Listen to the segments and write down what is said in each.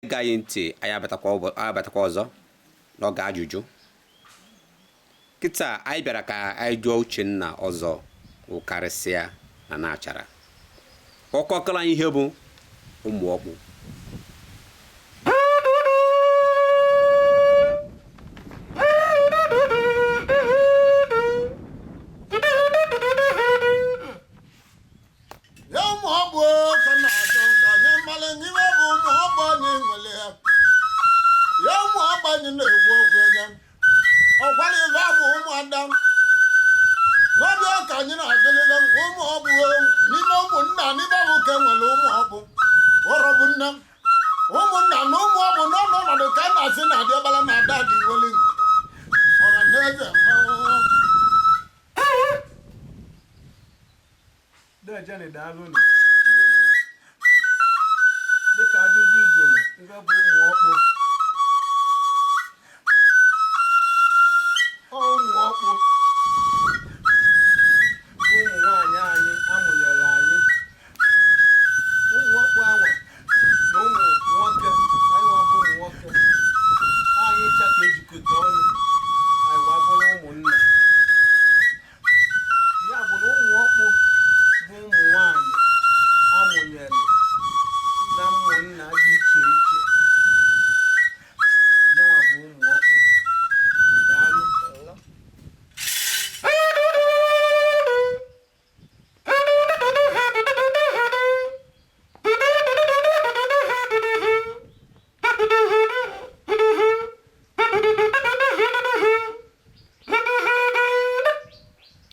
Na-ege anyị ntị, anyị abatakwa ọzọ n'oge ajụjụ. Kịta anyị bịara ka anyị jụọ Uchenna ọzọ wụkarịsịa na Nachara ka ọ kọkọrọ anyị ihe bụ ụmụ ọkpụ. Ya ụmụ ọkpụ ka na-atụ ka anyị mara n'ime bụ ụmụ ọkpụ anyị nwere ya. Ya ụmụ ọkpụ anyị na-ekwu okwu ya ọkwara ife bụ ụmụada n'ọbịa ka anyị na-agụlite ụmụ ọkpụ n'ime ụmụnna n'ime bụ ka enwere ụmụ ọkpụ ọrọ bụ nne ụmụnna na ụmụ ọkpụ n'ọnụ ọnọdụ ka a na-asị na adịọkpara na ada dị nwere ngwuru ọra na eze mmanwụ. Dejeni, daalụnụ. Dịka ajụjụ ị jụrụ, ife bụ ụmụ ọkpụ, ọ ụmụ ọkpụ bụ ụmụ nwaanyị anyị amụnyere anyị, ụmụ ọkpụ anwa na ụmụ nwoke anyị nwa bụ ụmụ nwoke anyị ncha ka ejikọta ọnụ anyị wa bụrụ ụmụnna. Ya bụ na ụmụ ọkpụ bụ ụmụ nwanyị amụnyere na ụmụnna dị iche iche, nyanwa bụ ụmụ ọkpụ. Daalụ.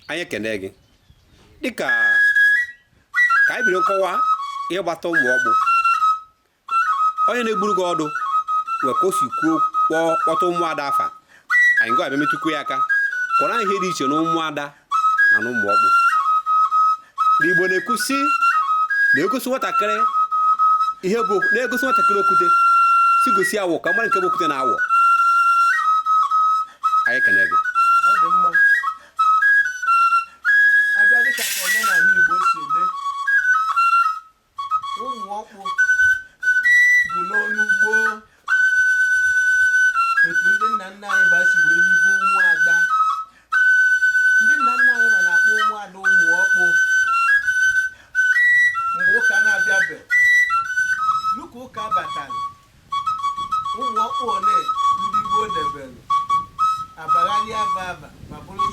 Anyị ekene gị. Dịka ka anyị bido nkọwa ihe gbata ụmụ ọkpụ, onye na-egburu gị ọdụ wee ka o si kwuo kpọọ kpọta ụmụada afa, anyị gọ abịa metụkwu ya aka kọrọ anyị ihe dị iche na ụmụada na na ụmụ ọkpụ. N'Igbo na-ekwu sị na-egosi nwatakịrị ihe bụ na-egosi nwatakịrị okwute si gosi awọ ka mara nke bụ okwute na awọ. Anyị ekene gị. Ọ dị mma.